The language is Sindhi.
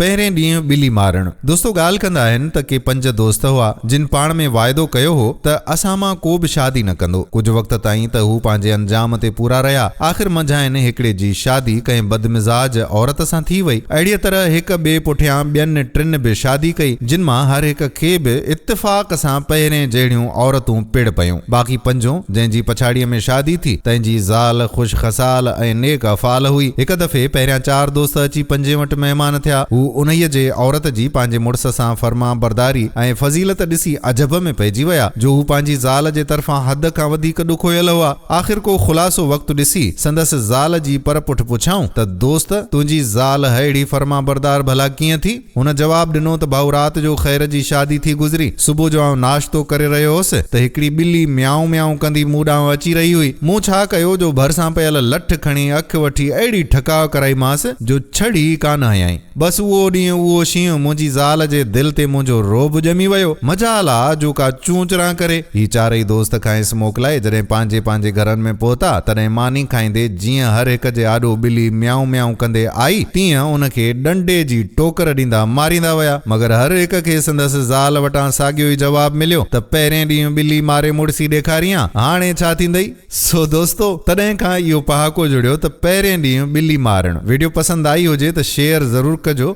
پهرين ڏينهن ٻلي مارڻ. دوستو ڳالهه ڪندا آهن ته ڪي پنج دوست هئا، جن پاڻ ۾ واعدو ڪيو هو ته اسان مان ڪو به شادي نه ڪندو. ڪجهه وقت تائين ته هو پنهنجي انجام تي پورا رهيا. آخر منجهائن هڪڙي جي شادي ڪنهن بدمزاج عورت سان ٿي وئي. اهڙيء طرح هڪ ٻئي پٺيان ٻين ٽن به شادي ڪئي، جن مان هر هڪ کي به اتفاق سان پهرين جهڙيون عورتون پڙ پيون. باقي پنجون، جنهن جي پڇاڙيء ۾ شادي ٿي، تنهن جي زال خوش خصال ۽ نيڪ افعال هئي. هڪ دفعي پهريان چار دوست اچي پنجين وٽ مهمان ٿيا. هو انهيء جي عورت جي پنهنجي مڙس سان فرمانبرداري ۽ فضيلت ڏسي عجب ۾ پئجي ويا، جو هو پنهنجي زال جي طرفان حد کان وڌيڪ ڏکويل هئا. آخر ڪو خلاصو وقت ڏسي، سندس زال جي پر پٺ پڇيائون ته، دوست! تنهنجي زال ههڙي فرمانبردار ڀلا ڪيئن ٿي؟ هن جواب ڏنو ته ڀائو رات جو خير جي شادي ٿي گذري، صبح جو آئون ناشتو ڪري رهيو هوس ته هڪڙي ٻلي ميائون ميائون ڪندي مون ڏانهن اچي رهي هئي. مون ڇا ڪيو جو ڀرسان پيل لٺ کڻي اک وٺي اهڙي ٺڪاء ڪرائيمانس جو ڇڙي ئي ڪانه هنيائين. بس اهو ڏينهن اهو شينهن منهنجي زال جي دل تي منهنجو رعب ڄمي ويو. مجال آ جو ڪا چونچران ڪري. هي چارئي دوست کانئس موڪلائي جڏهن پنهنجي پنهنجي گهرن ۾ پهتا تڏهن ماني کائيندي جيئن هر هڪ جي آڏو ٻلي ميائون ميائون ڪندي آئي، تيئن ان کي ڏنڊي جي ٽوڪر ڏيندا ماريندا ويا. مگر هر هڪ کي سندس زال وٽان ساڳيو ئي جواب مليو ته پهرين ڏينهن ٻلي ماري مڙسي ڏيکارين ها، هاڻي ڇا ٿيندئي؟ سو دوستو! تڏهن کان اهو پهاڪو جڙيو ته پهرين ڏينهن ٻلي مارڻ. وڊيو پسند آئي هجي ته شيئر ضرور ڪجو.